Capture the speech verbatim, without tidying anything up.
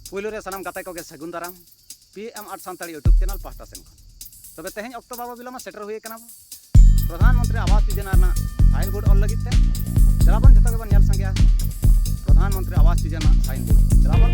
ᱯᱩᱭᱞᱩ ᱨᱮ ᱥᱟᱱᱟᱢ ᱜᱟᱛᱮ ᱠᱚᱜᱮ ᱥᱟᱹᱜᱩᱱ ᱫᱟᱨᱟᱢ P M art Santali YouTube channel ᱯᱟᱦᱴᱟ ᱥᱮᱱ ᱠᱷᱚᱱ᱾ ᱛᱚᱵᱮ ᱛᱮᱦᱮᱧ ᱚᱠᱛᱚ ᱵᱟᱵᱚ ᱵᱤᱞᱚᱢᱟ, ᱥᱮᱴᱮᱨ ᱦᱩᱭ ᱟᱠᱟᱱᱟ ᱵᱚ ᱯᱨᱚᱫᱷᱟᱱ ᱢᱚᱱᱛᱨᱤ ᱟᱵᱟᱥ ᱡᱳᱡᱚᱱᱟ ᱨᱮᱱᱟᱜ ᱥᱟᱭᱤᱱ ᱵᱳᱨᱰ ᱚᱞ ᱞᱟᱹᱜᱤᱫ ᱛᱮ᱾ ᱪᱟᱞᱟᱣ ᱵᱚᱱ ᱡᱚᱛᱚ ᱜᱮᱵᱚᱱ ᱧᱮᱞ ᱥᱟᱸᱜᱮᱭᱟ ᱯᱨᱚᱫᱷᱟᱱ ᱢᱚᱱᱛᱨᱤ ᱟᱵᱟᱥ ᱡᱳᱡᱚᱱᱟ ᱥᱟᱭᱤᱱ ᱵᱳᱨᱰ᱾ ᱪᱟᱞᱟᱣ ᱵᱚᱱ